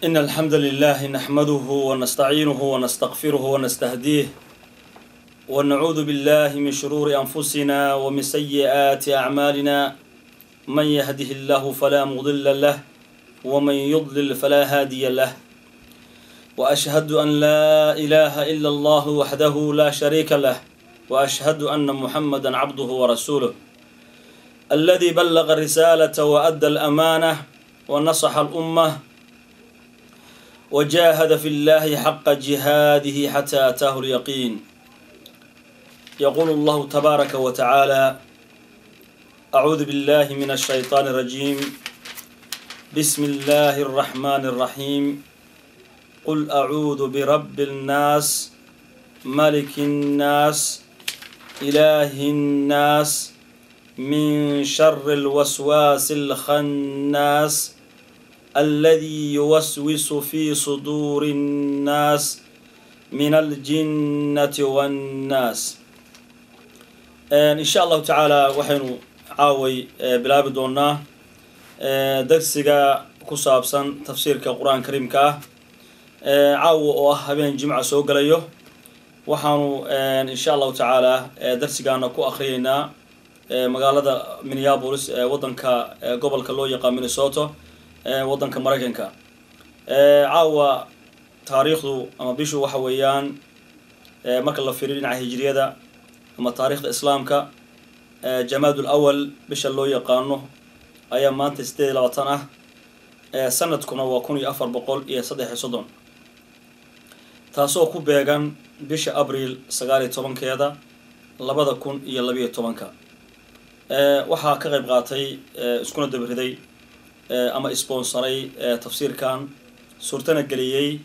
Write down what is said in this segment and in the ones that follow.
إن الحمد لله نحمده ونستعينه ونستغفره ونستهديه ونعوذ بالله من شرور أنفسنا ومن سيئات أعمالنا من يهده الله فلا مضل له ومن يضلل فلا هادي له وأشهد أن لا إله إلا الله وحده لا شريك له وأشهد أن محمدا عبده ورسوله الذي بلغ الرسالة وأدى الأمانة ونصح الأمة وجاهد في الله حق جهاده حتى أتاه اليقين. يقول الله تبارك وتعالى: أعوذ بالله من الشيطان الرجيم، بسم الله الرحمن الرحيم، قل أعوذ برب الناس، ملك الناس، إله الناس، من شر الوسواس الخناس الذي يوسوس في صدور الناس من الجنة والناس. إن شاء الله تعالى waxaynu caaway bilaabi doonaa darsiga ku saabsan tafsiirka Qur'aan Kariimka ah. Caawa oo ah habeen Jimca soo galayo, waxaanu insha Allah tacaala darsigaana ku akhriyeynaa magaalada Minneapolis ee wadanka gobolka loo yaqaan Minnesota ee wadanka Mareykanka. Caawa taariikhdu ama bishu waxa weeyaan, marka la fiiriyo dhinaca hijriyada ama taariikhda Islaamka, Jamaadul Awal bisha loo yaqaano ayaa maanta 28 ah, sanadkuna waa 1433, taasoo ku beegan bisha Abriil 19-keeda 2012. Waxaa ka qayb qaatay, iskuna dabariday ama sponsoray tafsiirkan, suurtana geliyey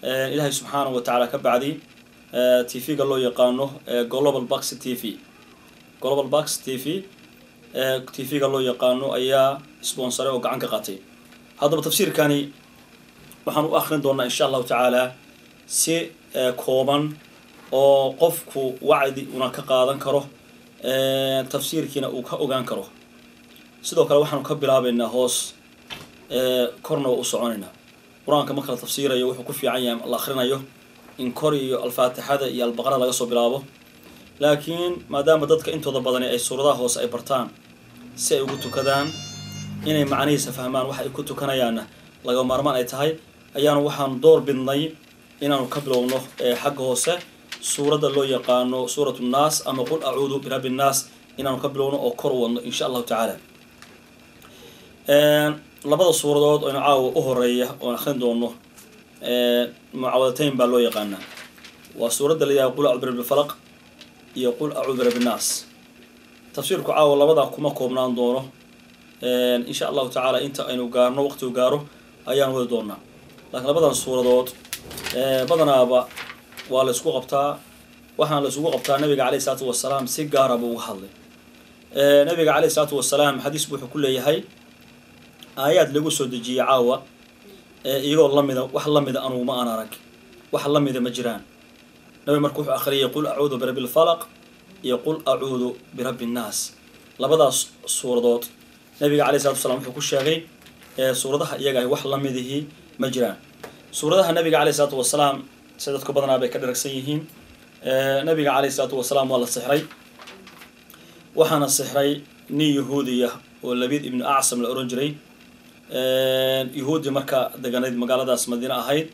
Ilaahay subxaanahu wa tacaala ka bacdi TV-ga loo yaqaano Global Box TV. Global Box TV TV-ga loo yaqaano ayaa sponsoray oo gacan ka qaatay. Haddaba tafsiirkani waxaan u akhrin doonaa insha allahu tacaala si kooban oo qofku wacdi una ka qaadan karo, tafsiirkiina uu ka ogaan karo. Sidoo kale waxaanu ka bilaabaynaa hoos, korna waa u soconaynaa. Qur-aanka marka la tafsiirayo wuxuu ku fiican yahay la akhrinayo in kor iyo alfaatixada iyo albaqara laga soo bilaabo, laakiin maadaama dadka intooda badani ay suuradaha hoose ay bartaan si ay ugu tukadaan, inay macnihiisa fahmaan waxa ay ku tukanayaanna laga maarmaan ay tahay, ayaanu waxaanu door bidnay inaanu ka bilowno xagga hoose suuradda loo yaqaano suuratu nnaas ama qul acuudu birabbi nnaas, inaanu ka bilowno oo kor wadno insha allahu tacaala. Labada suuradood oynu caawa u horeeya oon akhrin doono mucaawadatayn baa loo yaqaanaa. Waa suuradda la yidhaha qul acuudu birabbi falaq iyo qul acuudu birabbi nnaas. Tafsiirku caawa labadaa kuma koobnaan doono insha allahu tacaala, inta aynu gaarno waqtigu gaaro ayaan wadi doonaa. Laakiin labadan suuradood badanaaba waa la isku qabtaa, waxaana la isugu qabtaa nabiga caleyhi salaatu wasalaam si gaara buu uga hadlay. Nabiga caleyhi salaatu wasalaam xadiis buu wuxuu ku leeyahay aayaad lagu soo dejiyey caawa iyagoo lamida, wax lamida anugu ma aan arag, wax lamida ma jiraan. Nabi marka wuxuu akhriyay qul acuudu birabbi lfalaq iyo qul acuudu birabbi nnaas. Labadaas suuradood nabiga caleyhi salatu wasalaam wuxuu ku sheegay suuradaha iyaga ah wax lamidihii ma jiraan. Suuradaha nabiga caleyhi salaatu wasalaam si dadku badanaa bay ka dharagsan yihiin. Nabiga caleyhi salaatu wasalaam waa la sixray, waxaana sixray nin yahuudiya oo Labiid ibnu Acsam la ohan jiray, yahuudi marka deganayd magaaladaas Madiine ahayd.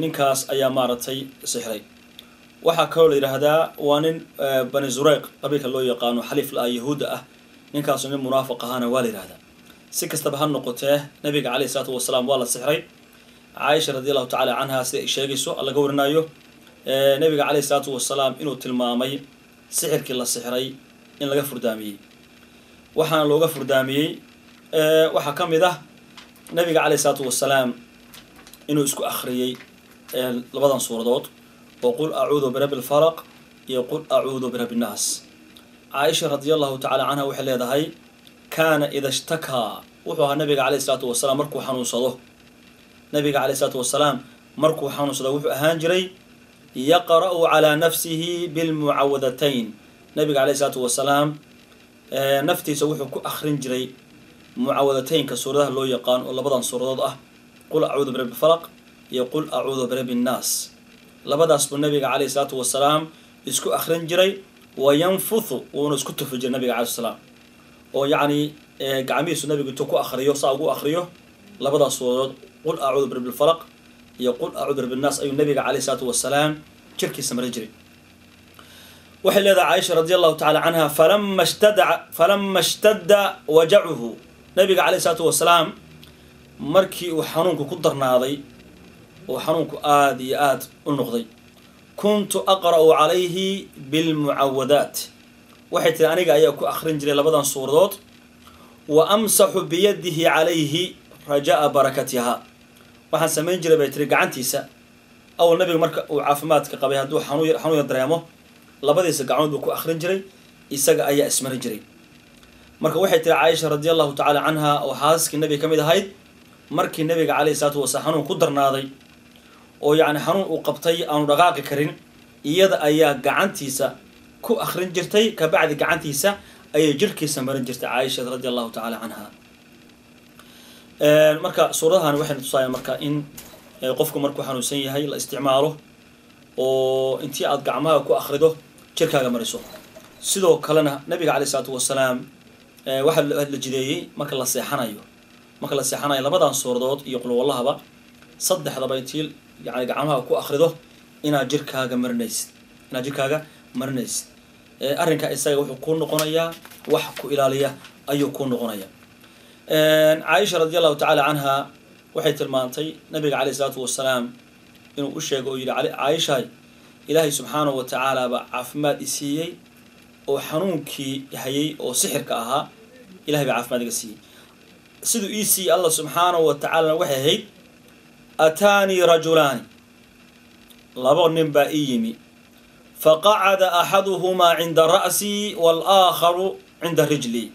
Ninkaas ayaa maaragtay sixray. Waxaa kaloo la yidhaahdaa waa nin Bani Zureyq qabiilka loo yaqaano xaliif la ah yahuudda ah, ninkaasu nin munaafiq ahaana waa la yidhahdaa. Si kastaba ha noqotee nabiga caleyhi salaatu wasalaam waa la sixray. Caaisha radi allahu tacala canha sida ay sheegayso laga warinayo, nabiga caleyhi salaatu wasalaam inuu tilmaamay sixirkii la sixray in laga furdaamiyey. Waxaana looga furdaamiyey waxaa ka mid ah nabiga caleyhi salaatu wasalaam inuu isku akhriyey labadan suuradood oo qul acuudu birabbi lfalaq iyo qul acuudu birabbi nnaas. Caaisha radi allahu tacala canha waxay leedahay kaana ida ishtakaa, wuxuu ahaa nabiga caleyhi salaatu wasalaam markuu xanuunsado, nabiga caleyhi salaatu wasalaam markuu xanuunsado wuxuu ahaan jiray yaqra'u calaa nafsihi bilmucawadatayn. Nabiga caleyhi salaatu wasalaam naftiisa wuxuu ku akhrin jiray mucawadataynka suuradaha loo yaqaan oo labadan suuradood ah Qul acuudu birabbi falaq iyo qul acuudu birabbi nnaas, labadaas buu nabiga calayhi salaatu wasalaam isku akhrin jiray. Wayanfuthu, wuuna isku tufi jiray nabiga calayhi salaam, oo yacni gacmihiisu nabigu intuu ku akhriyo, saa ugu akhriyo labadaas suuradood, qul acuudu birabbi lfalaq iyo qul acuudu birabbi nnaas, ayuu nabiga calayhi salaatu wasalaam jirkiisa marin jiray. Waxay leedahay Caaisha radi allahu tacala canha, falama ishtadda wajacuhu, nabiga calayhi salaatu wasalaam markii uu xanuunku ku darnaaday oo xanuunku aada iyo aada u noqday, kuntu aqra'u calayhi bilmucawadaat, waxay tiri aniga ayaa ku akhrin jiray labadan suuradood, wa amsaxu biyadihi calayhi raja'a barakatiha. Waxaan samayn jiray, bay tiri, gacantiisa. Awal nabiga marka uu caafimaadka qabay, hadduu xanuun yar dareemo, labadiisa gacmood buu ku akhrin jiray, isaga ayaa ismarin jiray. Marka waxay tiri Caaisha radi allahu tacala canha, oo xaasaskii nabiga ka mid ahayd, markii nabiga calayhi salaatu wasalaam xanuun ku darnaaday oo yacni xanuun uu qabtay aanu dhaqaaqi karin, iyada ayaa gacantiisa ku akhrin jirtay, kabacdi gacantiisa ayay jirhkiisa marin jirtay Caaisha radi allahu tacala canha. Marka suuradahani waxayna tusaayaan marka in qofku markuu xanuunsan yahay la isticmaalo oo intii aad gacmaha ku akhrido jirkaaga mariso. Sidoo kalena nabiga calayhi salaatu wasalaam waxaa la jideeyey marka la seexanayo, labadan suuradood iyo qulwallahaba, saddexdaba intii yani gacmaha ku akhrido inaad jirkaaga marinaysid, Arrinka isaga wuxuu kuu noqonayaa wax ku ilaaliya ayuu kuu noqonaya. Caaisha radi allahu tacaala canha waxay tilmaantay nabiga calayhi salaatu wasalaam inuu u sheego oo yidhi, Caaishahay, Ilaahay subxaanahu wa tacaala baa caafimaad i siiyey oo xanuunkii hayay oo sixirka ahaa Ilahay baa caafimaad iga siiyey. Siduu ii siiyey Allah subxaanahu wa tacaalana waxay ahayd, ataanii rajulaani, laba nin baa ii yimi, faqacada axaduhumaa cinda ra'sii walaakharu cinda rijlii.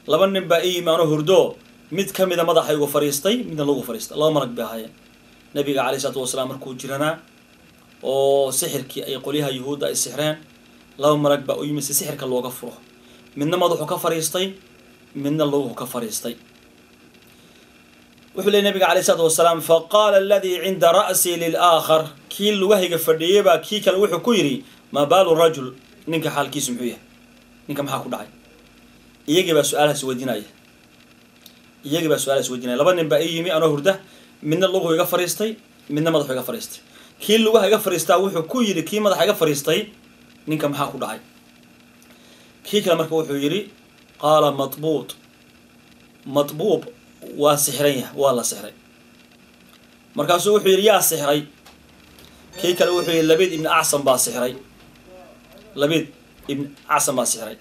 Laba nin baa ii yimi anoo hurdo, mid ka mida madaxaygu fadhiistay, midna lagu fadhiistay. Laba malag bay ahaayeen. Nabiga calayhi salaatu wasalaam markuu jiranaa oo sixirkii ay qolyaha yuhuudda ay sixreen, laba malag baa u yimi si sixirka looga furo. Midna madaxu ka fadhiistay, midna luguhu ka fadhiistay. Wuxuu leey nabiga calayhi salaatu wasalaam, faqaala aladii cinda ra'sii lilaakhar, kii lugahayga fadhiyey baa kii kale wuxuu ku yidhi, maa baalu rajul, ninka xaalkiisu muxuu yahay, ninka maxaa ku dhacay? Iyagii baa su-aalahaas weydiinaya, Laba nin baa ii yimi anoo hurda, midna luguhu iga fadhiistay, midna madaxu iga fadhiistay. Kii lugaha iga fadhiistaa wuxuu ku yidhi kii madaxa iga fadhiistay, ninka maxaa ku dhacay? Kii kale marka wuxuu yidhi, qaala matbuut, matbuub waa sixran yahay, waa la sixray. Markaasuu wuxuu yidhi, yaa sixray? Kii kale wuxuu yidhi, Labiid ibni Acsam baa sixray, Labiid ibni Acsam baa sixray.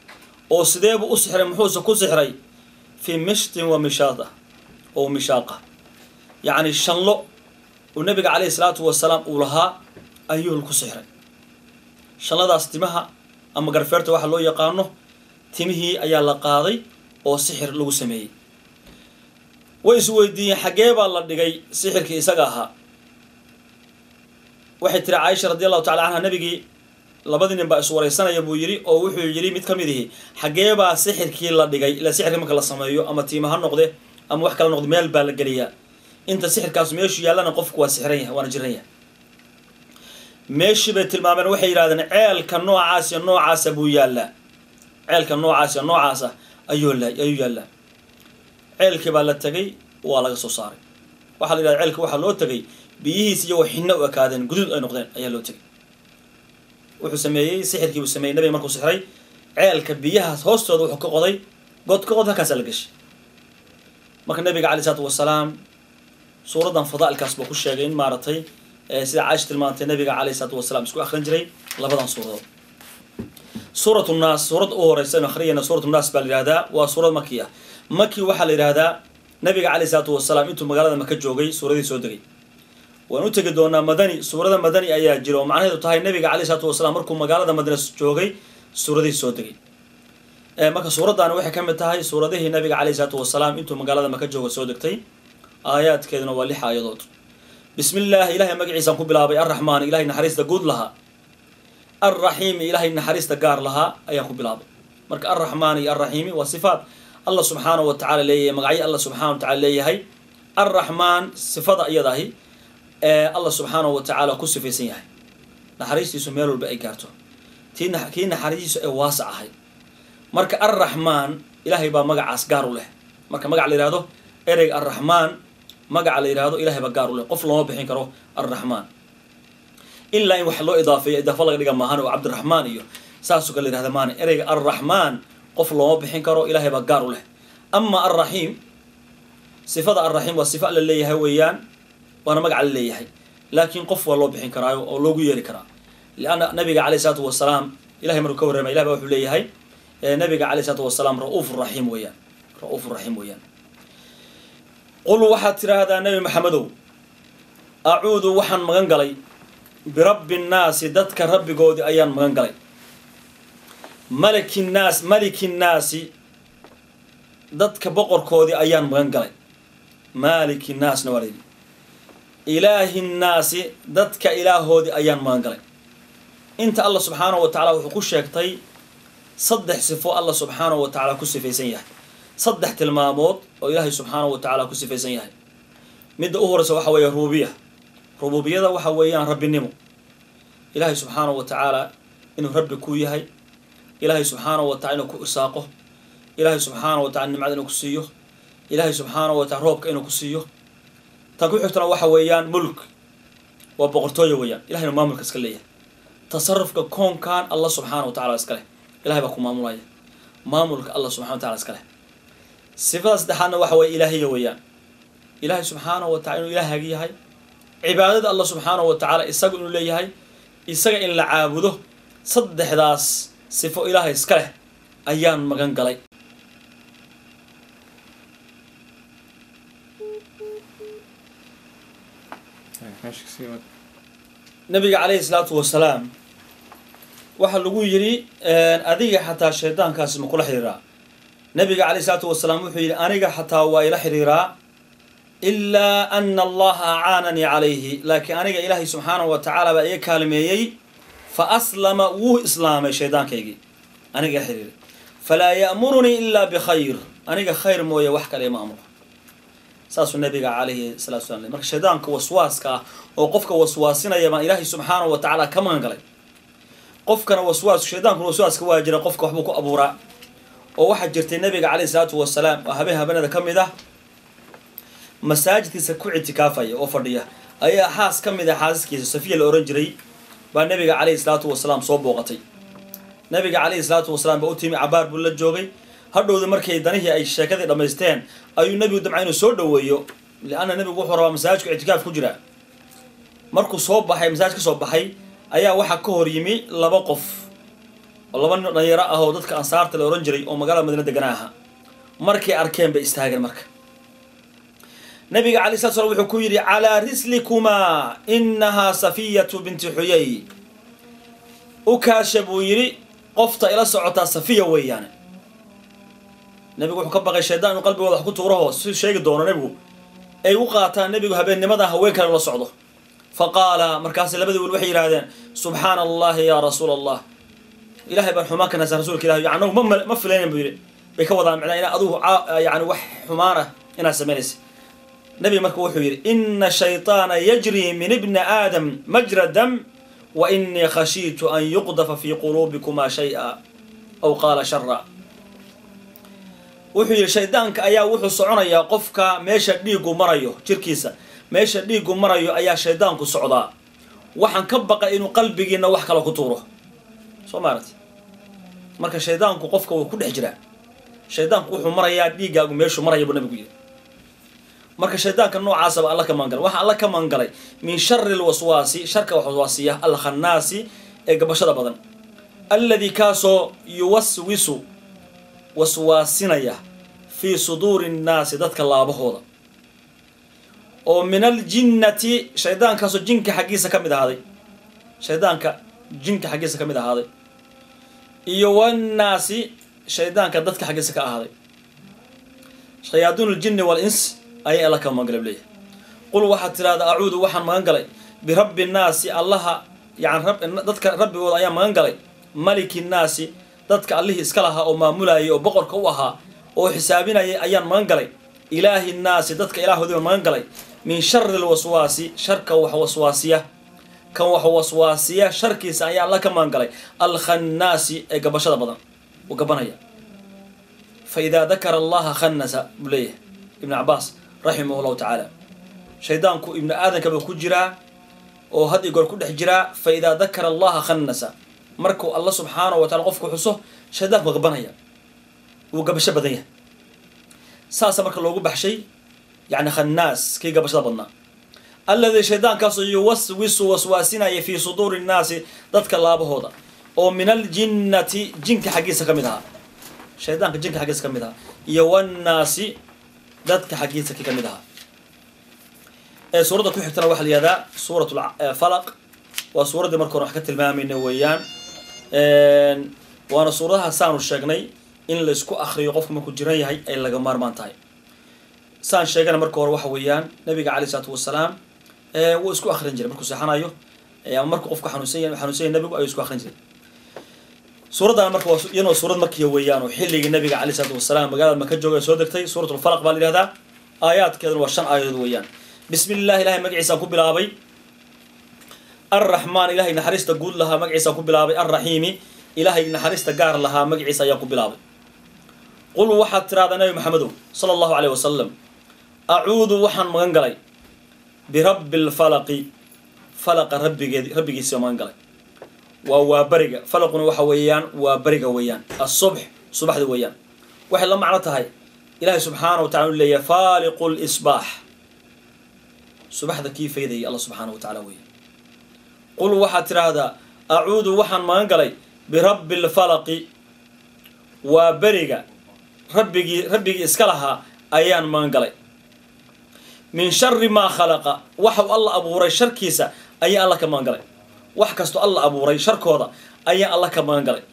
Oo sidee buu u sixray? Muxuuse ku sixray? Fii mishtin wa mishaada oo mishaaqa, yacni shanlo uu nabiga calayhi salaatu wasalaam uu lahaa ayuu ku sixray. Shanladaas timaha ama garfeerta waxa loo yaqaano, timihii ayaa la qaaday oo sixir lagu sameeyey. Way is weydiiyeen xaggee baa la dhigay sixirkii isaga ahaa. Waxay tiri Caaisha radi allahu tacala canha, nabigii labadii nin baa iswaraysanaya buu yidhi, oo wuxuu yidhi mid ka mid ihi, xaggee baa sixirkii la dhigay? Ilaa sixirka marka la sameeyo ama tiima ha noqde ama wax kala noqde, meel baa la geliyaa. Inta sixirkaas meeshu yaallana qofku waa sixran yahay, waana jiran yahay. Meeshii bay tilmaameen, waxay yidhahdeen ceelka noocaas iyo noocaasa buu yaallaa, ceelka noocaas iyo noocaasa ayuu yaallaa. Ceelkii baa la tegay, waa laga soo saaray. Waxaa la yidhahda ceelka waxaa loo tegay biyihiis iyagoo xinno u ekaadeen, guduud ay noqdeen ayaa loo tegay. Wuxuu sameeyey sixirkii buu sameeyey. Nabiga markuu sixray ceelka biyahaas hoostooda wuxuu ka qoday god, ka qod halkaasaa la gashay. Marka nabiga calayhi salaatu wasalaam suuraddan fadaa'ilkaas buu ku sheegay in maaragtay sida Caaisha tilmaantay nabiga calayhi salaatu wasalaam isku akhrin jiray labadan suuradood. Suuratu nnaas, suuradda u horeysa inu akhriyayna suuratu nnaas baa la yihahdaa, waa suurad maki ah. Maki waxaa la yidhahdaa nabiga calayhi salaatu wasalaam intuu magaalada Maka joogay suuradii soo degay. Waan u tegi doonaa madani, suurada madani ayaa jira oo macnaheedu tahay nabiga calayhi salaatu wasalaam markuu magaalada Madiina joogay suuradihii soo degay. Marka suuraddaani waxay ka mid tahay suuradihii nabiga calayhi salaatu wasalaam intuu magaalada Maka jooga soo degtay. Aayaadkeeduna waa 6 aayadood. Bismi illaahi, ilahay magaciisaan ku bilaabay, arraxmaani, ilahay naxariista guud lahaa, arraxiimi, ilahay naxariista gaar lahaa ayaan ku bilaabay. Marka arraxmaani iyo arraxiimi waa sifaat Allah subxaanahu wa tacala leeyahay, magacyo Allah subxana wa tacala leeyahay. Arraxmaan sifada iyadahi ee Allah subxaanahu wa tacaala ku sifaysan yahay, naxariistiisu meel walba ay gaarto, kii naxariistiisu ay waasac ahay. Marka arraxmaan ilaahay baa magacaas gaar u leh. Marka magac la yihahdo ereyga arraxmaan, magaca la yihahdo ilahay baa gaar u leh, qof looma bixin karo arraxmaan ilaa in wax loo idaafeeyo, idaafo laga dhiga maahan, oo Cabdiraxmaan iyo saasoo kale la yihahda maana. Ereyga arraxmaan qof looma bixin karo, ilahay baa gaar u leh. Ama arraxiim, sifada arraxiim waa sifa la leeyahay weeyaan, waana magaca la leeyahay, laakiin qof waa loo bixin karaayo oo loogu yeeri karaa. Lianna nabiga calayh isalaatu wasalaam ilahay markuu ka warramay, ilah baa wuxuu leeyahay nabiga calayh isalaatu wasalaam ra'uuf raxiim weeyaan, ra'uuf raxiim weeyaan. Qul waxaad tidhaahdaa Nebi Maxamedow, acuudu waxaan magan galay birabbi nnaasi, dadka rabbigoodii ayaan magan galay, maliki nnaas, maliki nnaasi, dadka boqorkoodii ayaan magan galay, maaliki nnaasna waa layidhi, ilaahi nnaasi, dadka ilaahoodii ayaan magan galay. Inta Allah subxaanahu wa tacala wuxuu ku sheegtay saddex sifo Allah subxaanahu wa tacaala ku sifaysan yahay, saddex tilmaamood oo ilaahay subxaanahu wa tacaala ku sifaysan yahay. Midda u horeysa waxa weeye rububiya. Rububiyada waxa weeyaan rabbinimo, ilaahay subxaanahu wa tacaala inuu rabbi ku yahay, ilaahay subxaanahu wa tacala inuu ku irsaaqo, ilaahay subxaanahu wa tacala nimcada inuu ku siiyo, ilaahay subxaanahu wa tacala roobka inuu ku siiyo. Tan ku xigtana waxa weeyaan mulk, waa boqortooyo weeyaan, ilahay inuu maamulka iska leeyahay, tasarufka koonkan Allah subxaanahu wa tacala iska leh, ilahay baa ku maamulaya, maamulka Allah subxana wa tacala iska leh. Sifada saddexaadna waxa weeye ilaahiya weeyaan, ilaahay subxaanahu wa tacala inuu ilaahagi yahay, cibaadada Allah subxaanahu wa tacaala isagu inuu leeyahay, isaga in la caabudo. Saddexdaas sifo ilaahay iska leh ayaan magan galay. Nabiga calayhi salaatu wasalaam waxaa lagu yidhi adiga xataa shaydaankaasi ma kula xiriiraa? Nabiga calayhi salaatu wasalaam wuxuu yidhi aniga xataa waa ila xiriiraa, ilaa ana allaha acaananii calayhi, laakiin aniga ilaahay subxaanahu wa tacaala baa iga kaalmeeyey. Fa aslama, wuu islaamay shaydaankaygii aniga ila xiriiray. Falaa ya'murunii ilaa bikhayr, aniga khayr mooye wax kale ima amro. Saasuu nabiga calayhi salatu salam. Marka shaydaanka waswaaska ah oo qofka waswaasinaya baan ilaahay subxaanahu wa tacaala ka magan galay. Qofkana waswaas, shaydaankuna waswaaska waa jira, qofka waxbuu ku abuuraa. Oo waxaa jirtay nabiga calayhi salaatu wasalaam oo habeen habeenada ka mid ah masaajidkiisa ku ictikaafaya oo fadhiya, ayaa xaas ka mid ah xaasaskiisa Safiya la ohan jiray baa nabiga calayhi salaatu wasalaam soo booqatay. Nabiga calayhi salaatu wasalaam baa u timi, cabaar buu la joogay. Hadhowda markay danihii ay sheekadii dhammaysteen ayuu nebigu damcay inuu soo dhoweeyo, lianna nebigu wuxuu rabaa masaajidku ictikaaf ku jiraa. Markuu soo baxay masaajid ka soo baxay ayaa waxaa ka hor yimi laba qof oo laba nin dhalinyaro ah oo dadka ansaarta la ohan jiray oo magaalada Madiina deganaa ahaa. Markay arkeen bay istaageen. Marka nabiga calayhi salatu slam wuxuu ku yidhi calaa rislikumaa innahaa Safiyatu binti Xuyay, u kaasha buu yidhi, qofta ila socotaa Safiya weeyaane. Nebigu wuxuu ka baqay shaydaan inuu qalbigooda wax ku tuuraho, si sheegi doono nebigu ay u qaataan nebigu habeennimada haween kale la socdo. Fa qaala, markaasi labadii wiil waxay yidhahdeen subxaana allahi yaa rasuula allah, ilahay baan xumaan ka nasan rasuulka ilahi, yani anagu ma filaynan buu yidhi. Bay ka wadaan macnaa inaa adigu yani wax xumaan ah inaad samaynaysa. Nabiga marka wuxuu yidhi ina shayطaana yajri min ibni aadam majra dam wa inii khashiitu an yuqdafa fii quluubikumaa shay'a aw qaala shara. Wuxuu yidhi shaydaanka ayaa wuxuu soconayaa qofka meesha dhiiggu marayo, jirkiisa meesha dhiiggu marayo ayaa shaydaanku socdaa, waxaan ka baqay inuu qalbigiina wax kale ku tuuro. Soo maaragti? Marka shaydaanku qofka wuu ku dhex jiraa, shaydaanku wuxuu marayaa dhiiggaagu meeshuu maraya buu nabigu yidhi. Marka shaydaanka noocaasaba alla ka magangalay. Waxaa alla ka magangalay min shari lwaswaasi, sharka wax waswaasiya, alkhannaasi ee gabashada badan, alladii kaasoo yuwaswisu waswaasinaya fii suduuri nnaasi, dadka laabahooda, oo min aljinnati, shaydaankaasoo jinka xaggiisa ka mid ahaaday, shaydaanka jinka xaggiisa ka mid ahaaday, iyo wannaasi, shaydaanka dadka xaggiisa ka ahaaday, shayaadiin aljinni wal-ins ayaa alla ka magangalay bu leeyahay. Qul waxaad tidhahdaa acuudu waxaan magan galay birabbi nnaasi, allaha yani dadka rabbigooda ayaan magan galay, maliki nnaasi, dadka allihii iska lahaa oo maamulayay oo boqorka u ahaa oo xisaabinayay ayaan magan galay, Ilaahi nnaasi, dadka ilaahoodii baan magan galay, min shari lwaswaasi, sharka wax waswaasiya, kan wax waswaasiya sharkiisa ayaa alla ka magan galay, alkhannaasi ee gabashada badan, uu gabanaya. Fa idaa dakara allaha khannasa, buu leeyahay Ibnu Cabaas raximah llahu tacaala. Shaydaanku ibnu aadamka buu ku jiraa oo had iyo goor ku dhex jiraa. Fa idaa dakara allaha khannasa, markuu Alla subxaanahu wa tacala qofku xuso, shaydaanku waa gabanaya, wuu gabasho badan yahay. Saasa marka loogu baxshay, yani khannaas, kii gabashada badnaa. Alladii, shaydaankaasoo, yuwaswisu, waswaasinaya, fii suduuri nnaasi, dadka laabahooda, oo min aljinnati, jinka xaggiisa ka mid ahaa, shaydaanka jinka xaggiisa ka mid ahaa, iyo wannaasi, dadka xaggiisa ka mid ahaa. Ee suuradda ku xigtana waxaa la yihahdaa Suurat Falaq. Waa suuraddii marka hore wax ka tilmaamayna weeyaan, waana suuradaha saanu sheegnay in laysku akriyo qofku markuu jiran yahay ay laga maarmaan tahay. Saan sheegana marka hore, waxa weeyaan nabiga caleyh isalaatu wasalaam wuu isku akrin jiray markuu seexanayo ama markuu qofku xanuunsan yahay, xanuunsan yahay, nabigu ayuu isku akrin jiray suuraddan. Marka waa iyadoo suurad makiya weeyaan, oo xilligii nabiga caleyh isalaatu wasalaam magaalada Maka jooga soo degtay. Suurat Lfalaq baa la yihahdaa, aayaadkeeduna waa 5 aayadood weeyaan. Bismi illah, Ilahay magaciisaan ku bilaabay, Arraxmaan, Ilahay naxariista guud lahaa magaciisaan ku bilaabay, Arraxiimi, Ilaahay naxariista gaar lahaa magaciisa ayaan ku bilaabay. Qul, waxaad tiraahdaa, Nabi Maxamedow sala Allahu caleyh wasalam, acuudu, waxaan magan galay, birabbi lfalaqi, falaqa rabbigeed, rabbigiisa magan galay. Waa bariga. Falaquna waxa weeyaan waa bariga weeyaan, asubx, subaxda weeyaan. Waxay la macno tahay Ilaahay subxaana wa tacala u leeyahay faaliqu lisbaax, subaxda kii faydayay Allah subxaana wa tacala weeya. Qul, waxaad tidhaahdaa, acuudu, waxaan magan galay, birabbi lfalaqi, waa beriga rabbigii, rabbigii iska lahaa ayaan magan galay, min shari maa khalaqa, waxau Alla abuuray sharkiisa ayaan Alla ka magan galay. Wax kastoo Alla abuuray sharkooda ayaan Alla ka magan galay.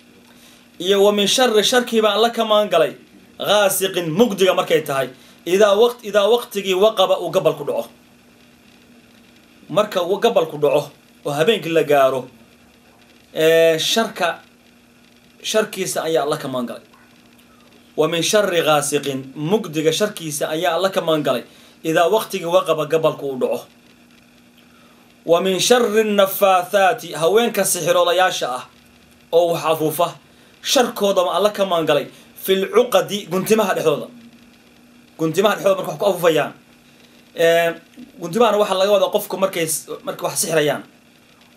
Iyo wa min shari, sharkii baan Alla ka magan galay, ghaasiqin, mugdiga markay tahay, idaa waqtigii, waqaba, uu gabalku dhaco. Marka gabalku dhaco oo habeenkii la gaaro, sharka sharkiisa ayaa Alla ka magan galay. Wa min shari ghaasiqin, mugdiga sharkiisa ayaa Alla ka magan galay, idaa waqtigii, waqaba, gabalku uu dhaco. Wa min shari nafaathaati, haweenka sixiroolayaasha ah oo wax afuufa sharkoodama Alla ka magan galay, fi lcuqadi, guntimaha dhexdooda. Guntimaha dhexdooda marka wax ku afuufayaan. Guntimahana waxaa laga wadaa qofku markay wax sixirayaan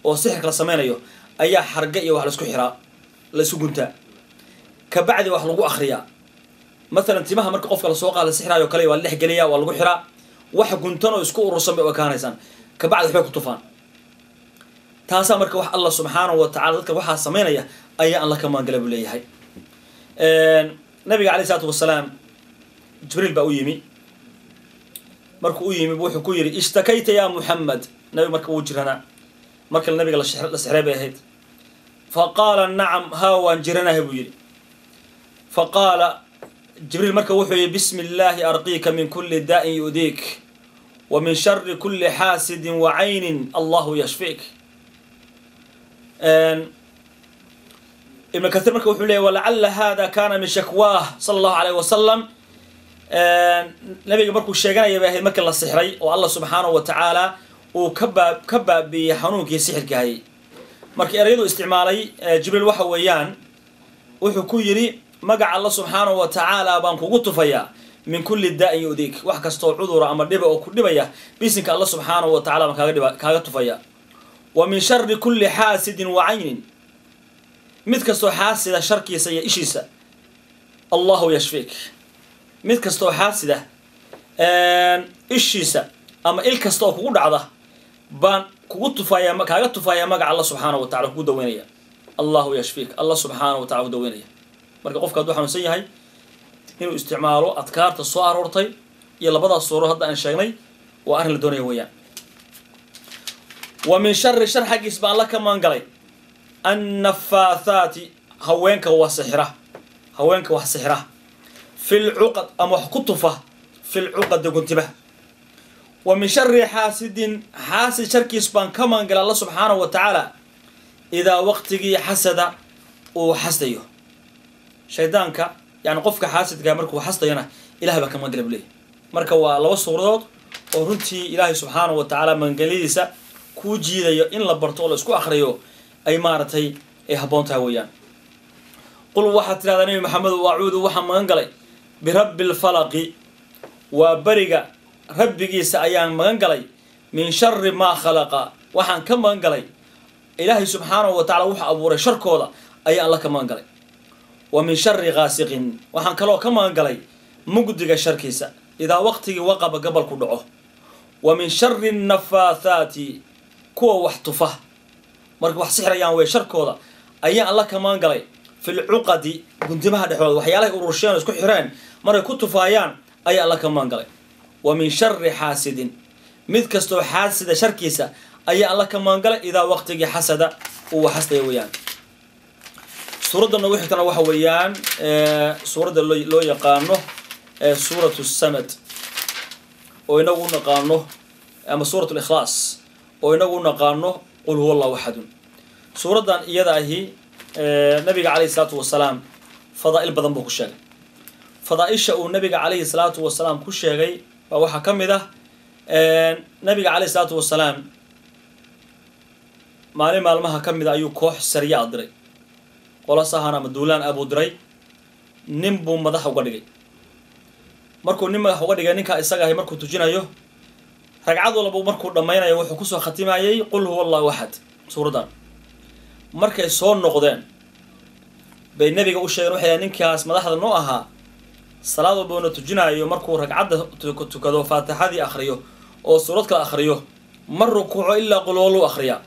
oo sixirka la sameynayo ayaa xarga iyo wax laisku xiraa, la isku guntaa, kabacdi wax lagu akriyaa. Mathalan timaha marka qofka lasoo qaada la sixiraayo kale, waa la dhex geliyaa, waa lagu xiraa, wax guntan oo isku urursan bay u ekaanaysaan, kabacdi waxbay ku tufaan. Taasaa marka wax Allah subxaanahu wa tacala dadka waxaa samaynaya ayaa Alla ka maangala buu leeyahay. Nabiga caleyh isalaatu wasalaam Jibriil baa u yimi. Markuu u yimi wuxuu ku yidhi: "Ishtakayta ya Muxamed." Nabigu marka wuu jiranaa, marka nabiga la sixray bay ahayd. Fa qaala: "Nacam, haa, waan jiranahay," buu yidhi. Fa qaala Jibriil marka wuxuu yihi: "Bismi illaahi arqiika min kulli daa'in yu'diik wa min shari kulli xaasidin wa caynin, Allahu yashfiik." Ibn Kahiir marka wuxuu leeyay: "Walacala hada kana min shakwaah sala Allahu alayh wasalam." Nabiga markuu sheeganaya bay ahayd markii la sixray oo Allah subxaanahu wa tacaala uu ka baabiiyey xanuunkii sixirka hayay. Marka ereyadu isticmaalay Jibriil waxa weeyaan, wuxuu ku yidhi: "Magaca Alla subxaanahu wa tacaala baan kugu tufayaa, min kulli daa'in yu'diik, wax kastoo cudura ama dhiba oo ku dhibaya, bisinka Alla subxaanahu wa tacala baan kaaga tufaya, wa min shari kulli xaasidin wa caynin, mid kastoo xaasida sharkiisa iyo ishiisa, Allahu yashfiik." Mid kastoo xaasida ishiisa ama il kasta oo kugu dhacda baan kugu tufaya, kaaga tufaya magaca Alla subxaanahu wa tacala, kugu daweynaya, Allahu yashfiik, Allah subxaanahu wa tacala ku daweynaya. Marka qofka hadduu xanuunsan yahay inuu isticmaalo adkaarta soo aroortay iyo labadaas suuro hadda aan sheegnay waa arrin la doonaya weeyaan. Wa min shari, shar xaggiis baan la ka maangalay, annafaathaati, haweenka wax sixira, haweenka wax sixira, fi lcuqad, ama wax ku tufa, fi lcuqadi, guntimaha. Wa min shari xaasidin, xaasid sharkiis baan ka maangalay Alla subxaanahu wa tacaala, idaa waqtigii, xasada, uu xasdayo. Shaydaanka, yani qofka xaasidkaa markuu xasdayona, Ilaah baa ka maangala buu leeyahy. Marka waa laba suuradood oo runtii Ilaahay subxaanahu wa tacaala magangelyadiisa kuu jiidayo in la barto oo la isku akhriyo ay maaragtay ay habboon tahay weeyaan. Qul waxaad tidhahdaa Nebi Maxamedow, acuudu waxaan magan galay birabbi lfalaqi, waa beriga rabbigiisa ayaan magan galay, min shari maa khalaqa, waxaan ka magan galay Ilaahay subxaanahu wa tacala wuxuu abuuray sharkooda ayaan alla ka magan galay. Wa min shari ghaasiqin, waxaan kaloo ka magan galay mugdiga sharkiisa idaa waqtigii waqaba gabalku dhaco. Wa min shari nafaathaati, kuwa wax tufa marka wax sixrayaan wey sharkooda ayaan alla ka magan galay. Fi lcuqadi, guntimaha dhexdooda waxyaalahay urursheen oo isku xireen markay ku tufaayaan ayaa alla ka magan galay. Wa min shari xaasidin, mid kastoo xaasida sharkiisa ayaa alla ka magan galay idaa waqtigii xasada uu xasdaya weeyaan. Suuradda noogu xigtana waxa weeyaan suuradda loo yaqaano suuratu Samad oo inagu u naqaano, ama suurat Likhlaas oo inagu u naqaano qul huwa Allahu axadun. Suuraddan iyada ahi nabiga calayhi salaatu wasalaam fadaa'il badan buu ku sheegay. Fadaaisha uu nabiga calayhi salaatu wasalaam ku sheegay baa waxaa ka mid ah, nabiga calayhi salaatu wasalaam maalin maalmaha ka mid a ayuu koox sarya a diray, qola sahan ama duulaan ah buu diray. Nin buu madax uga dhigay. Markuu nin madax uga dhigay, ninkaa isaga ahi markuu tujinayo ragcad walba markuu dhammaynayo wuxuu kusoo khatimayay qul huwa Allahu axad suuraddan. Markay soo noqdeen bay nabiga u sheegeen, waxay ninkaas madaxda noo ahaa salaad walba una tujinayo markuu ragcadda tukado faatixadii akhriyo oo suurad kale akhriyo ma rukuuco ilaa qul huwa akhriyaa.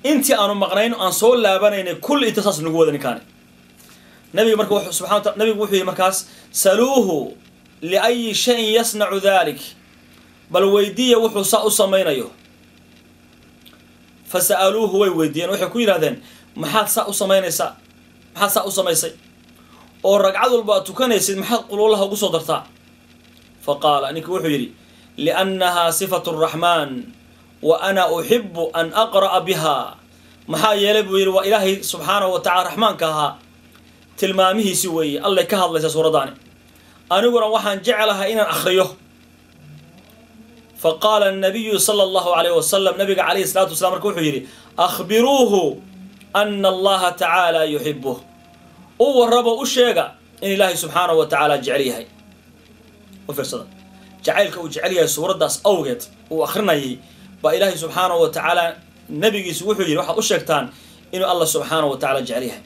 Intii aanu maqnayn aan soo laabanaynay kulli inta saas nagu wada ninkaani. Nabiga marka wuxuu subxana wa nabigu wuxuu yihi markaas, saluuhu liayi shayin yasnacu dalik, bal weydiiya wuxuu saa u samaynayo. Fa sa'aluuhu, way weydiiyeen, waxay ku yidhahdeen, maxaad saa u samaynaysaa, maxaad saa u samaysay oo ragcad walba aad tukanaysid maxaad quluulaha ugu soo dartaa? Fa qaala, ninki wuxuu yidhi, liannahaa sifatu araxmaan wa ana uxibu an aqra'a biha. Maxaa yeelay buu yidhi, waa Ilaahay subxaanahu wa tacala raxmaanka ahaa tilmaamihiisi weeye, allay ka hadlaysa suuraddaani, aniguna waxaan jeclahay inaan akhriyo. Fa qaala anabiyu sala Allahu alayh wasalam, nabiga calayhi salatu wasalaam marka wuxuu yidhi, akhbiruuhu ana Allaha tacaala yuxibuh, u warrabo, u sheega in Ilaahay subxaanahu wa tacaala jecel yahay. U fiirsada jacaylka uu jecel yahay suuraddaas awgeed uu akhrinayay baa Ilaahay subxaanahu wa tacaala nabigiisu wuxuu yidhi, waxaad u sheegtaan inuu Allah subxaanahu wa tacala jecel yahay.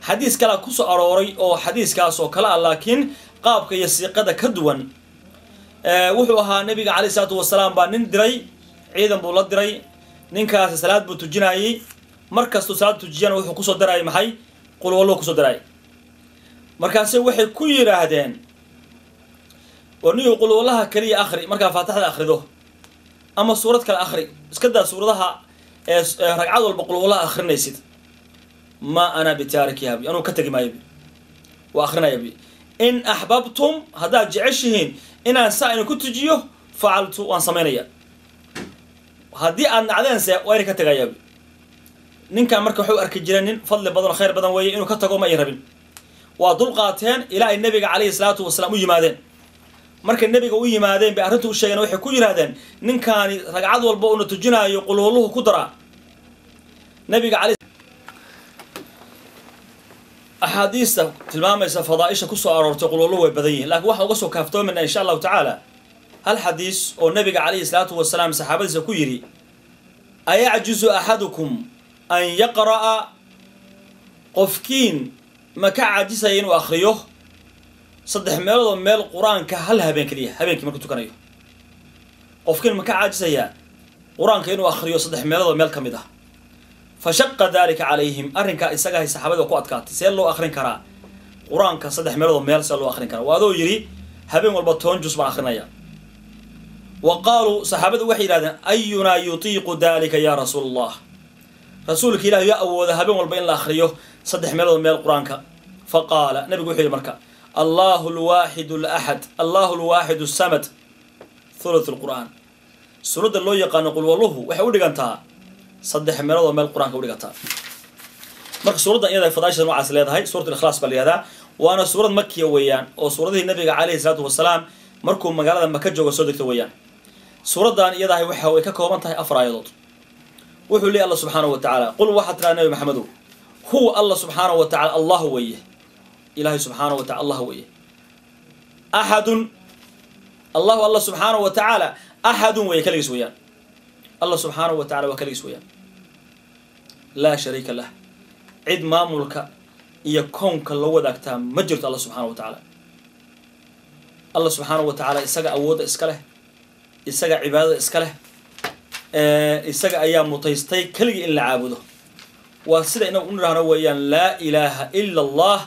Xadiis kalea kusoo arooray oo xadiiskaas oo kale ah, laakiin qaabka iyo siiqada ka duwan. Wuxuu ahaa nabiga calayhi salaatu wasalaam baa nin diray, ciidan buu la diray. Ninkaasi salaad buu tujinayey, mar kastuu salaad tujiyana wuxuu kusoo darayay maxay? Qul wallo kusoo darayay. Markaase waxay ku yidhaahdeen, war niyu qulwallaha keliya akhri markaa faatixada akhrido ama suurad kale akhri, iska daa suuradaha ee ragcad walba qulwallaha akhrinaysid. Ma ana bitaarikiha bi, anuu ka tegi maayo bi, waa akhrinaya bi. In axbabtum, haddaad jeceshihiin inaan saa idin ku tujiyo, facaltu, waan samaynaya, haddii aad nacdeense waa idin ka tegayaa bi. Ninkan marka waxay u arki jireen nin fadli badan oo khayr badan weeye, inuu ka tago ma ay rabin. Waa dul qaateen ilaa ay nabiga calayhi salaatu wasalaam u yimaadeen. Markay nabiga u yimaadeen bay arrintu u sheegeen, waxay ku yidhahdeen, ninkaani ragcad walba uuna tujinaayo qulwalluhu ku daraa. Nabiga calay axaadiista tilmaamaysa fadaaisha kusoo aroortay qulwalluhu way badan yihin, lakiin waxaan uga soo kaaftoomayna insha Allahu tacaala hal xadiis oo nabiga calayhi salaatu wasalaam saxaabadiisa ku yidhi, ayacjizu axadukum an yaqra'a, qofkiin ma ka caajisaya inuu akhriyo 3 meeloodoo meel qur-aanka hal habeen keliya, habeenkii markuu tukanayo? Qofkiin ma ka caajisayaa qur-aanka inuu akhriyo 3 meeloodoo meel ka mid ah? Fa shaqa dalika calayhim, arrinkaa isagahay saxaabada ku adkaatay. See loo akhrin karaa qur-aanka 3 meeloodoo meel? See loo akhrin karaa? Waa adoo yidhi habeen walba 10 jus baan akhrinaya. Wa qaaluu, saxaabadu waxay yidhahdeen, ayunaa yutiiqu dalika yaa rasuul Allah, rasuulka Ilahi yaa awooda habeen walba in la akhriyo 3 meeloodoo meel qur-aanka? Fa qaala, nabigu wuxuu yidhi marka, Allahu alwaaxidu alaxad, Allahu alwaaxidu asamad, thuluth alqur'aan. Suuradda loo yaqaano qulwalluhu waxay u dhigantaa 3 meeloodoo meel qur-aanka u dhigantaa. Marka suuraddan iyada fadaasha noocaas leedahay, suurat Alikhlaas baa la yihahdaa. Waana suurad makiya weeyaan, oo suuradihii nabiga calayhi salaatu wasalaam markuu magaalada Maka jooga soo degto weeyaan. Suuraddan iyadahay waxa way ka kooban tahay 4 aayadood. Wuxuu leeyahay Allah subxaanahu wa tacaala: qul, waxaad tiraa Nabi Maxamedow, huwa Allah subxaanahu wa tacala Allah weeye, Ilaahay subxaanahu wa tacala Allah weeye, axadun, Allahu Allah subxaanahu wa tacaala axadun weeye, kaligiis weeyaan. Allah subxaanahu wa tacala waa kaligiis weeyaan, laa shariika lah, cid maamulka iyo kownka la wadaagtaa ma jirto. Allah subxaanahu wa tacaala, Allah subxaanahu wa tacaala isaga awoodda iska leh, isaga cibaadada iska leh, isaga ayaa mutaystay keligii in la caabudo. Waa sida inagu u nidhaahno weeyaan, laa ilaaha ila Allah.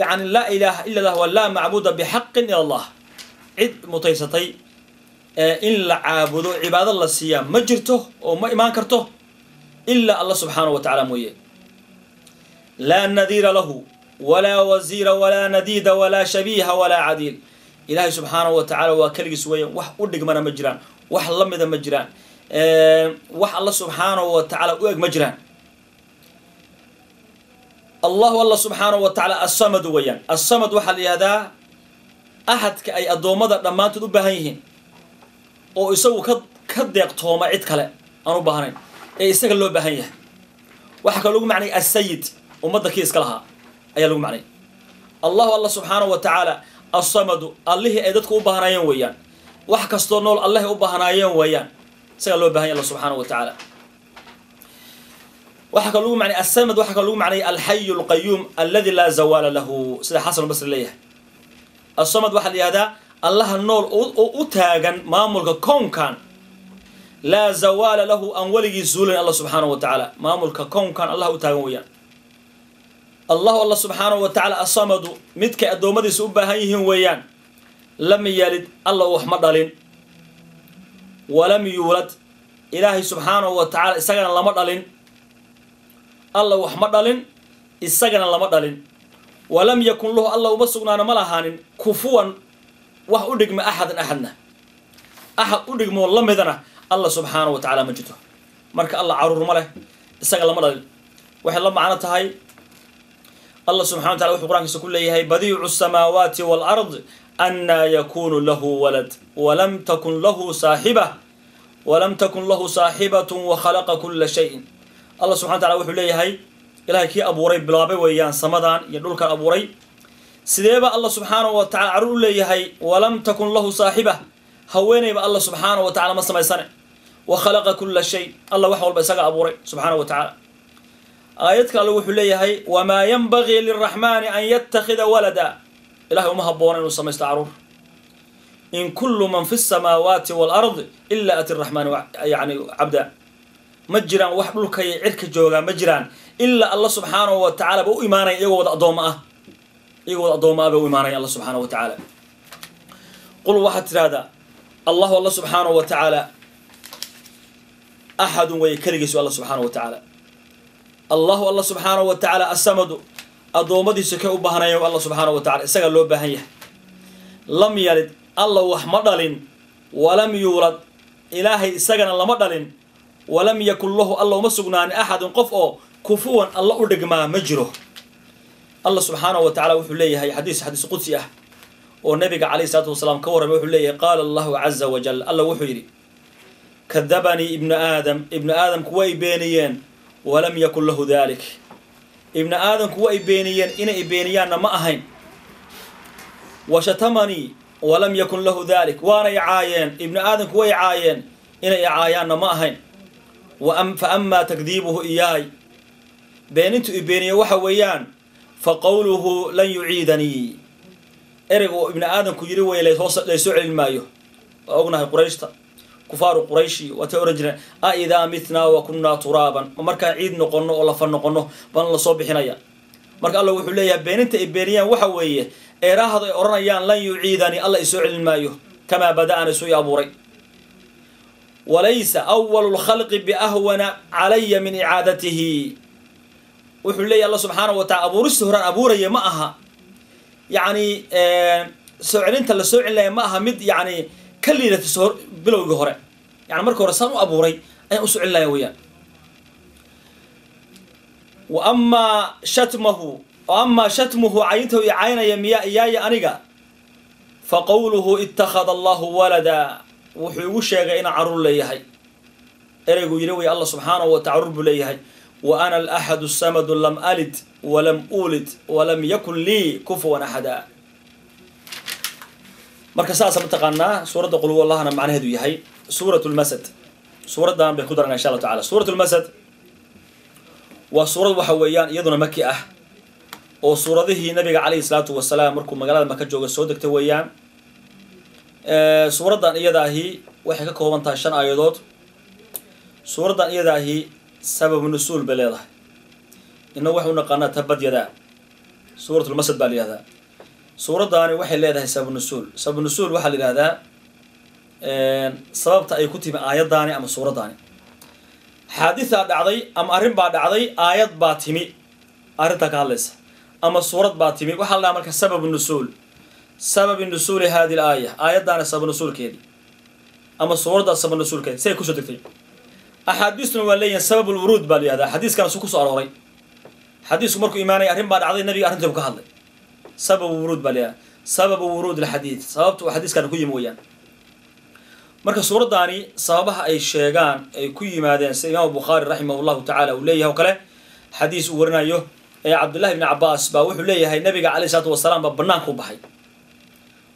Yacni laa ilaaha ila Allah waa laa macbuuda bixaqin ila Allah. Cid mutaysatay in la caabudo, cibaado la siiyaa ma jirto oo ma imaan karto ilaa Allah subxaanahu wa tacaala mooye. Laa nadiira lahu walaa wasiira walaa nadiida walaa shabiiha walaa cadiil. Ilaahay subxaanahu wa tacaala waa keligiis weeyaan, wax u dhigmana ma jiraan, wax la mida ma jiraan, wax Alla subxaanahu wa tacaala u eg ma jiraan. Allahu Allah subxaanahu wa tacaala assamad weeyaan. Assamad waxaa la yihahdaa axadka ay addoommada dhammaantood u baahan yihiin oo isagu ka deeqtooma, cid kale aan u baahnayn ee isaga loo baahan yahay. Waxaa kaloo lagu macnay asayid, ummadda kii iska lahaa ayaa lagu macnay. Allahu Allah subxaanahu wa tacaala assamadu, allihii ay dadku u baahnaayeen weeyaan, wax kastoo nool allahay u baahnaayeen weeyaan, isagaa loo bahan yahy Allah subxaanahu wa tacaala. Waxaa kaloo lagu macnay assamad, waxaa kaloo lagu macnay alxayu alqayuum aladi laa zawaala lahu, sida Xasan Albasri leeyahay. Assamad waxaa la yihahdaa allaha nool oo u taagan maamulka kownkan, laa zawaala lahu, aan weligii zuulayn. Allah subxaanahu wa tacaala maamulka kownkan allah u taagan weeyaan. Allahu Allah subxaanahu wa tacaala assamadu, midkay addoommadiisa u baahan yihiin weeyaan. Lam yalid, Alla wax ma dhalin, walam yuulad, Ilaahay subxaanahu wa tacala isagana lama dhalin. Alla wax ma dhalin, isagana lama dhalin. Walam yakun lahu, Alla uma sugnaana, ma lahaanin, kufuwan, wax u dhigma, axadan, axadna, axad u dhigmoo la midana Allah subxaanahu wa tacaala ma jirto. Marka Allah caruur ma leh, isaga lama dhalin. Waxay la macno tahay Allah subxana wa tacala wuxuu Qur'ankiisa ku leeyahay: badiicu asamaawaati waalard annaa yakunu lahu walad walam takun lahu saaxiba walam takun lahu saaxibatun wakhalaqa kula shayin. Allah subxana wa tacala wuxuu leeyahay, Ilahay kii abuuray, bilaabay weeyaan samadan iyo dhulkan abuuray, sideeba Allah subxaanahu wa tacala carruur u leeyahay? Walam takun lahu saaxiba, haweeneyba Allah subxaanahu wa tacala ma samaysane. Wa khalaqa kula shay, Allah wax walba isaga abuuray subxaanahu wa tacaala. Aayad kale Alle wuxuu leeyahay: wamaa yanbagii liraxmaani an yattakhida walada, Ilahay uma habboona inuu samaysto carruur. In kullu man fi samaawaati waalard ila ati raxmaani yani cabda, ma jiraan wax dhulka iyo cirka joogaa, ma jiraan ilaa Alla subxaanahu wa tacala ba u imaanaya iyagoo wada addooma ah, iyagoo wada addooma ah bay u imaanaya Alla subxaanahu wa tacaala. Qul, waxaad tidhahdaa, Allahu Alla subxaanahu wa tacaala axadun weeye, keligiisu Alla subxaanahu wa tacaala. Allahu Alla subxaanahu wa tacaala assamadu, addoommadiisa kay u baahnaya Alla subxaanahu wa tacala, isagaa loo baahan yahay. Lam yalid, Alla wax ma dhalin, walam yuulad, Ilaahay isagana lama dhalin. Walam yakun lahu, Alla uma sugnaanin, axadun, qof oo kufuwan Alla u dhigmaa ma jiro. Allah subxaanahu wa tacala wuxuu leeyahay xadiis qudsi ah oo nabiga calayhi salaatu wasalaam ka warramay, wuxuu leeyahay: qaala Allahu caza wajal, Alla wuxuu yidhi: kadabanii ibnu aadam, ibnu aadamku way beeniyeen, walam yakun lahu dalik, ibnu aadamku way beeniyeen, inay beeniyaanna ma ahayn. Wa shatamanii walam yakun lahu dalik, waanay caayeen, ibnu aadamku way caayeen, inay caayaanna ma ahayn. Fa amaa takdiibuhu iyaay, beenintu i beeniye waxa weeyaan, fa qowluhu lan yuciidanii, ereyga uu ibnu aadamku yidhi wey, laysoo celin maayo. Waa ognahay Qurayshta, kufaaru Qurayshi waatay ohan jireen: a idaa mitnaa wa kunnaa turaaban, ma markaan ciid noqonno oo lafa noqonno baan lasoo bixinaya? Marka Alla wuxuu leeyahay, beeninta ay beeniyaan waxa weeye eeraahadu ay odhanayaan lan yuciidanii, Alla isoo celin maayo, kamaa bada'ani, suu i abuuray. Walaysa awalu lkhalqi biahwana calaya min icaadatihi. Wuxuu leeyahy Alla subxaanahu wa tacala, abuurista horaan abuuraya ma aha, yacni soo celinta la soo celinaya ma aha mid yacni ka liidata soo bilowgii hore, yani marka hore saan u abuuray ayaan usoo celinaya weeyaan. Wa amaa shatmahu Amaa shatmuhu caynta i caynaya miya iyaaya aniga, fa qowluhu ittakhada allahu walada, wuxuu igu sheegay inaan caruur leeyahay. Ereyguu yidhi way Allah subxaanahu wa tacala caruur buu leeyahay. Wa ana alaxadu samadu lam alid walam uulid walam yakun lii kufuwan axada. Marka saasa mataqaanaa suuradda qul huwa allahna macnaheedu yahay. Suurat lmasad, suuraddan bay ku darana insha allahu tacala. Suurat lmasad waa suurad waxa weeyaan iyaduna maki ah, oo suuradihii nabiga calayhi salaatu wasalaam markuu magaalada Maka jooga soo degtay weeyaan. Suuraddan iyadaahi waxay ka kooban tahay 5 aayadood. Suuraddan iyadaahi sababu nusuul bay leedahay. Innagu waxau naqaanaa tabad yadaa, suuratulmasad baa la yihahdaa. Suuraddaani waxay leedahay sababu nusuul. Sababu nusuul waxaa la yihahdaa sababta ay ku timi aayaddaani ama suuraddaani. Xaadisaa dhacday ama arrin baa dhacday, aayad baa timi arrintaa ka hadlaysa, ama suurad baa timi. Waxaa la dhahaa marka sababu nusuul, sababi nusuuli hadi l aaya, aayaddaana sababu nusuulkeedii ama suuraddaa sababu nusuulkeedi si ay kusoo degtay. Axaadiistuna waa leeyihin sabab lwuruud baa la yihahdaa. Xadiiskana su kusoo arooray, xadiisku markuu imaanaya arrin baa dhacday, nabiga arrintii bu ka hadlay. Sababu wuruud baa la yihahdaa, sababu wuruud alxadiid, sababta uu xadiiskana ku yimi weeyaan. Marka suuraddaani sababaha ay sheegaan ay ku yimaadeen, sida imaamu Bukhaari raximah llahu tacala uu leeyahay oo kale, xadiis uu warinayo ee Cabdullahi bni Cabaas baa wuxuu leeyahay nabiga calayh isalaatu wasalaam baa banaanka u baxay,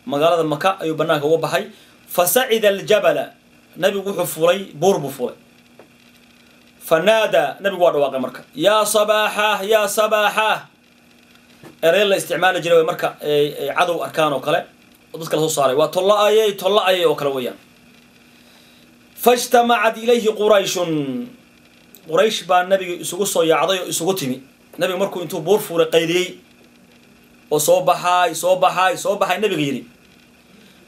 magaalada Maka ayuu banaanka uga baxay. Fa sacida aljabala, nabigu wuxuu fuulay buur buu fuulay. Fa naadaa, nabigu waa dhawaaqay marka, yaa sabaaxah, yaa sabaaxah. Erey la isticmaali jiray way marka ay cadow arkaan oo kale oo dadka lasoo saaray, waa tolla ayay, tolla ayay oo kale weeyaan. Faijtamacat ilayhi qurayshun, Quraysh baa nabiga isugu soo yaacday oo isugu timi. Nabigu markuu intuu buur fuulay qayliyey oo soo baxaay, soo baxaay, soo baxay nabiga yidhi,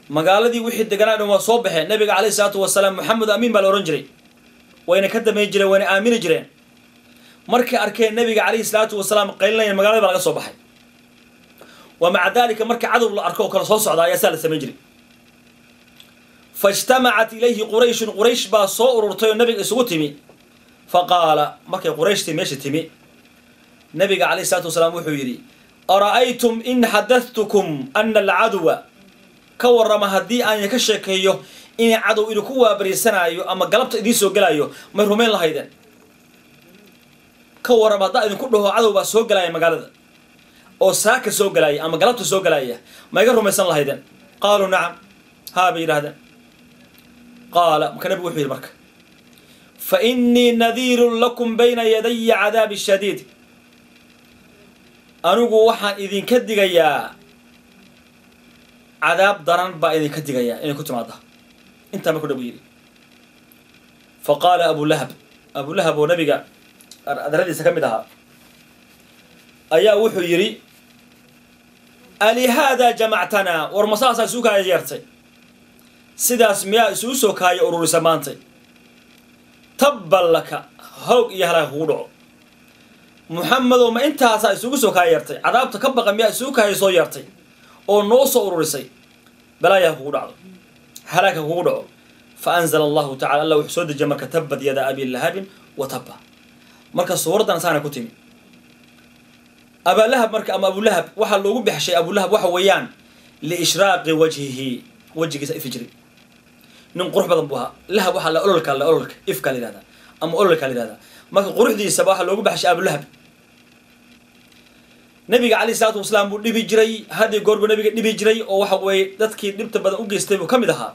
magaaladii wixii deganaa dhan waa soo baxeen. Nabiga calayhi salaatu wasalaam Maxamed Amiin baa la ohan jiray, wayna ka damayn jireen, wayna aamini jireen. Markay arkeen nabiga calayhi salaatu wasalaam qaylinaya, magaalada baa laga soo baxay. Wa maca daalika marka cadow la arko oo kale soo socda ayaa saa la samayn jiray. Faijtamacat ilayhi qurayshun, Quraysh baa soo ururtay oo nabiga isugu timi. Fa qaala, markay Qurayshtii meesha timi, nabiga calayhi salaatu wasalaam wuxuu yidhi: ara'aytum in xadadtukum ana alcaduwa, ka warrama haddii aan idinka sheekeeyo inay cadow idinku waabariisanaayo ama galabta idiin soo gelaayo, may rumayn lahaydeen? Ka warrama haddaan idinku dhaho cadow baa soo gelaaya magaalada oo saaka soo gelaaya ama galabta soo gelaaya, ma iga rumaysan lahaydeen? Qaaluu nacam, haa bay yidhahdeen. Qaala, marka nabigu wuxuu yidhi marka: fa innii nadiirun lakum bayna yadaya cadaabi shadiid, anigu waxaan idinka digayaa cadaab daran baa idinka digayaa inay ku timaada. Intaa markuu nabigu yidhi, fa qaala Abulahab, Abulahab oo nabiga adaradiisa ka mid ahaa ayaa wuxuu yidhi: alihaadaa jamactanaa, war ma saasaa isugu kaaya yeertay? Sidaas miyaa isugu soo kaaya ururisa maantay? Tabban laka, hoog iyo halaaga kugu dhaco Muxamedow, ma intaasaa isugu soo kaaya yeertay? Cadaabta ka baqa miyaa isugu kaaya soo yeertay oo noo soo ururisay? Balaayaha kugu dhacdo, halaagka kugu dhaco. Fa anzala allahu tacala, Allah wuxuu soo dejiyay marka tabad yada abi lahabin wa tabba. Marka suuraddan saana ku timi. Abaalahab marka ama Abulahab waxaa loogu baxshay Abulahab waxa weeyaan liishraaqi wajhihi, wejigiisa ifi jiray, nin qurux badan buu ahaa. Lahab waxaa la ololka, la ololka ifka la yihahdaa ama ololka la yihahdaa. Marka quruxdiisaba waxaa loogu baxshay Abulahab. Nabiga calayhi salaatu wasalaam buu dhibi jiray, hadii goor buu nabiga dhibi jiray, oo waxa weeye dadkii dhibta badan u geystay buu ka mid ahaa.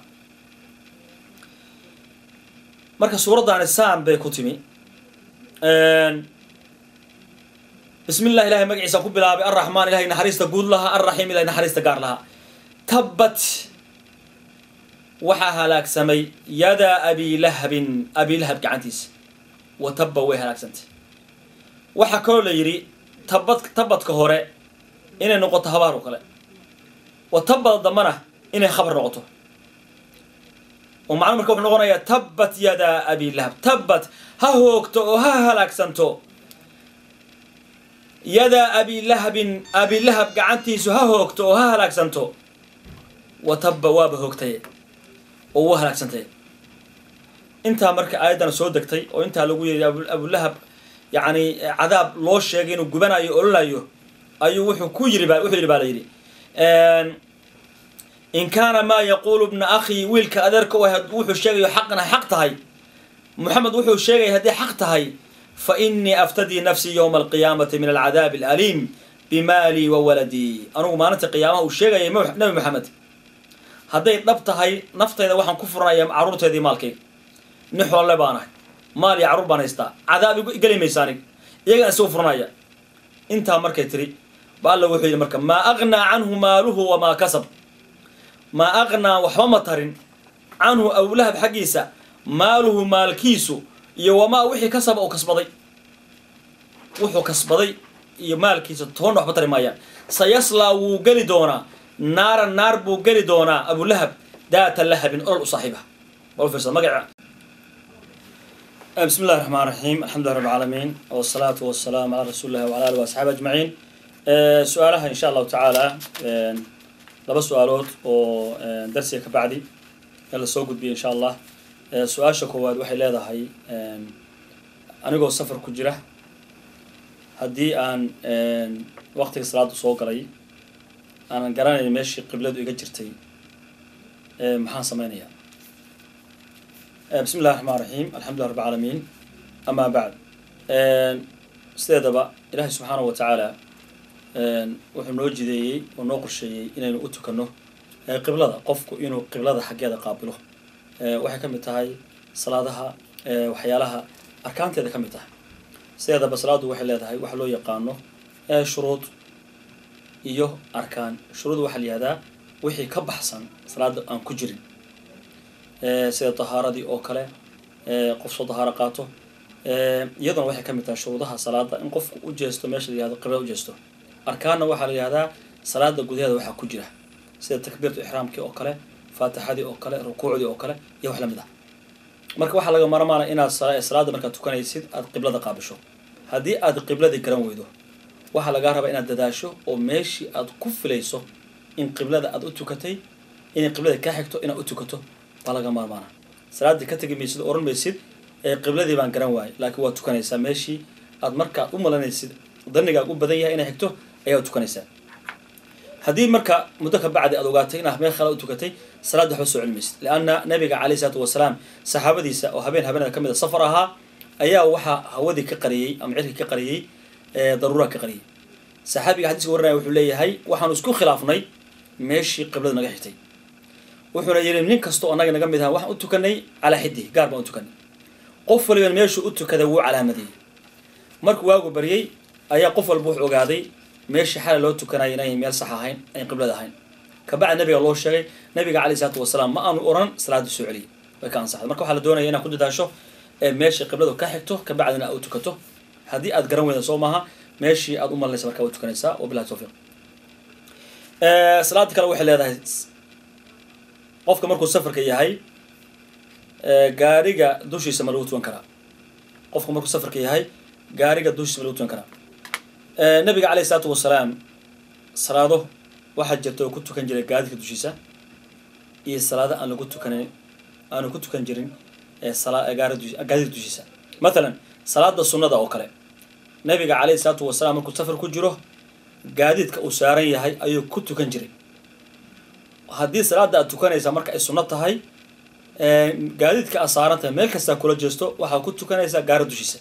Marka suuraddaani saan bay ku timi. Bismi llah, ilahay magaciisa ku bilaabay, arraxmaan ilahay naxariista guud lahaa, arraxiim ilahay naxariista gaar lahaa. Tabbat, waxaa halaagsamay, yadaa abi lahabin, abi lahab gacantiisa, wa tabba, way halaagsantay. Waxaa kaloo la yidhi tabad, tabadka hore inay noqoto habaar oo kale, wa tabbada dambana inay khabar noqoto, oo macnu marka wuxuu noqonayaa tabbat yadaa abi lahab, tabbat ha hoogto oo ha halaagsanto, yadaa abi lahabin, abi lahab gacantiisu ha hoogto oo ha halaagsanto, wa tabba, waaba hoogtay oo waa halaagsantay. Intaa marka aayaddan soo degtay oo intaa lagu yidhi abulahab, yacni cadaab loo sheegay inuu gubanayo ololayo, Ayuu wuxuu ku yiri, wuxuu yidhi baa la yidhi, in kaana maa yaquulu bna akhi, wiilka adeerka wuxuu sheegayo xaqna xaq tahay, Moxamed wuxuu sheegaya haddii xaq tahay, fa inii aftadii nafsii yowma alqiyaamati min alcadaabi alaliim bimaalii wa waladii. Anugu maalinta qiyaamaha uu sheegayay Nabi Maxamed hadday dhab tahay, naftayda waxaan ku furanaya carruurteedii maalkayga. Nin xoolle baan ahay, maal iyo carruur baan haystaa, cadaab igu geli maysa anig, iyagaan isagu furanaya. Intaa markay tiri ba Alla wuxuu yidhi marka, maa aqnaa canhu maaluhu wamaa kasab. Maa aqnaa, waxba ma tarin, canhu Abulahab xaggiisa, maaluhu maalkiisu iyo wamaa wixii kasaba uu kasbaday, wuxuu kasbaday iyo maalkiisa toonna waxba tari maayaan. Sayaslaa, wuu geli doonaa, naaran, naar buu geli doonaa Abulahab, daata lahabin, olol u saaxiiba. Bal fiirsada magaca. Bismi illahi raxmaan raxiim, alxamdulilah rab alcaalamiin, wasalaatu wasalaamu calaa rasuuli illahi wala alih wa asxaabi ajmaciin. Su-aalaha insha Allahu tacaala, laba su-aalood oo darsiga ka bacdi la soo gudbiyay insha Allah. Su-aasha koowaad waxay leedahay, anigoo safar ku jira, haddii aan waqtiga salaada soo galay aanan garanayn meeshii qibladu iga jirtay, maxaan samaynayaa? Bismi illahi raxmaan raxiim, alxamdulilah rab alcaalamiin, amaa bacd. Sideedaba Ilaahay subxaanahu wa tacaala wuxuu noo jideeyey oo noo qorsheeyey inaynu u tukano qiblada. Qofku inuu qiblada xaggeeda qaabilo waxay ka mid tahay salaadaha waxyaalaha arkaanteeda ka mid tahay. Sideedaba salaaddu waxay leedahay waxa loo yaqaano shuruud iyo arkaan. Shuruud waxaa la yihahdaa wixii ka baxsan salaada aan ku jirin, sida tahaaradii oo kale, qof soo tahaaro qaato. Iyaduna waxay ka mid tahay shuruudaha salaada in qofku u jeesto meesha la yihahdo qiblada u jeesto. Arkaanna waxaa la yihahdaa salaada gudaheeda waxaa ku jira, sida takbiirtu ixraamkii oo kale, faatixadii oo kale, rukuucdii oo kale iyo wax lamid ah. Marka waxaa laga maarmaana inaad salaada markaad tukanaysid aad qiblada qaabisho. Haddii aad qibladii garan weydo, waxaa lagaa rabaa inaad dadaasho oo meeshii aad ku filayso in qiblada aad u tukatay, inay qiblada kaa xigto, inaad u tukato baa laga maarmaana. Salaaddii ka tegi maysid, oran maysid qibladii baan garan waayay, laakiin waad tukanaysaa meeshii aad markaad u malanaysid danigaag u badan yahay inay xigto ayaa tukanaysaa. Haddii marka muddo ka bacdi aad ogaatay inaad meel kale u tukatay, salaadda waxba soo celi maysid, lianna Nabiga calayhi salaatu wasalaam saxaabadiisa oo habeen habeenada ka mid a safar ahaa ayaa waxaa hawadii ka qariyey ama cirkii ka qariyey, daruuraha ka qariyey. Saxaabiga xadiiska warinaya wuxuu leeyahay, waxaanu isku khilaafnay meeshii qiblada naga xigtay. Wuxuuna yidhi, nin kastoo annaga naga mid aha waxaan u tukanay calaa xiddihi, gaar baan u tukanay, qof waliba meeshuu u tukaday wuu calaamadiyey. Markuu waagu baryey ayaa qof walba wuxuu ogaaday meeshii xalay loo tukanaya inay meel sax ahayn, ayn qiblada ahayn. Kabacdi Nabiga loo sheegay. Nabiga calayhi salaatu wasalaam ma aanu oran salaada soo celiyay, way ka ansaxday. Marka waxaa la doonaya inaad ku dadaasho meeshii qibladu ka xigto, kabacdina aad u tukato. Haddii aad garan weyda, soo maaha, meeshii aad u malinaysa markaa waad tukanaysaa. Wabillahi tawfiiq. Salaada kale waxay leedahay, qofka markuu safarka yahay gaariga dushiisa ma lagu tukan karaa? Qofka markuu safarka yahay gaariga dushiisa ma lagu tukan karaa? Nabiga calayhi salaatu wasalaam salaado waxaa jirta oo ku tukan jiray gaadidka dushiisa iyo salaado aan lagu tukanin, aanu ku tukan jirin gaadidka dushiisa. Mathalan salaada sunnada oo kale, Nabiga calayhi salaatu wasalaam markuu safar ku jiro gaadiidka uu saaran yahay ayuu ku tukan jiray. Haddii salaada aad tukanaysaa marka ay sunno tahay, gaadiidka aad saaran tahay meel kastaa kula jeesto, waxaa ku tukanaysaa gaari dushiisa.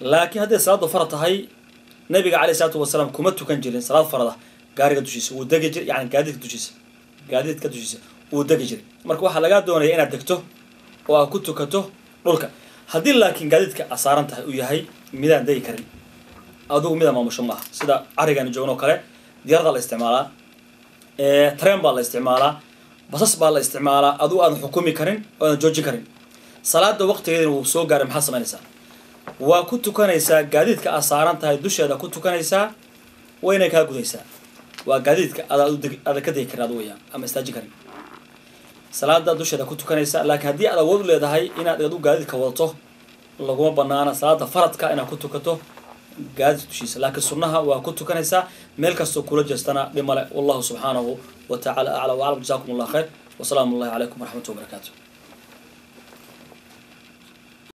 Laakiin hadday salaadu farad tahay, Nabiga calayhi salaatu wasalaam kuma tukan jirin salaad farada gaariga dushiisa, wuu degi jiray, yani gaadiidka dushiisa, gaadiidka dushiisa wuu degi jiray. Marka waxaa lagaa doonaya inaad degto oo aad ku tukato dhulka. Haddii laakiin gaadiidka aad saaran tahay uu yahay midaan degi karin, adugu midaan maamusho maaha, sida carrigaan joogno kale, diyaarada la isticmaalaa, train baa la isticmaalaa, basas baa la isticmaalaa, adugu aadan xukumi karin oo aadan joojin karin, salaada waqtigeedina wuu soo gaaray, maxaad samaynaysaa? Waa ku tukanaysaa gaadiidka aad saaran tahay dusheeda ku tukanaysaa, wayna kaa gudaysaa. Waa gaadiidka aadan ka degi karin adu weyaan ama istaajin karin, salaada dusheeda ku tukanaysaa. Laakiin haddii aad awood u leedahay inaad adu gaadiidka wadato, laguma banaana salaada faradka inaad ku tukato gaadiidka dushiisa, laakiin sunnaha waa ku tukanaysaa meel kastoo kula jeestana, dhib male. Wallahu subxaanahu wa tacala acla wa aclam. Jazakum Allah khayr, wasalaamu allahi calaykum waraxmatuh wabarakaatu.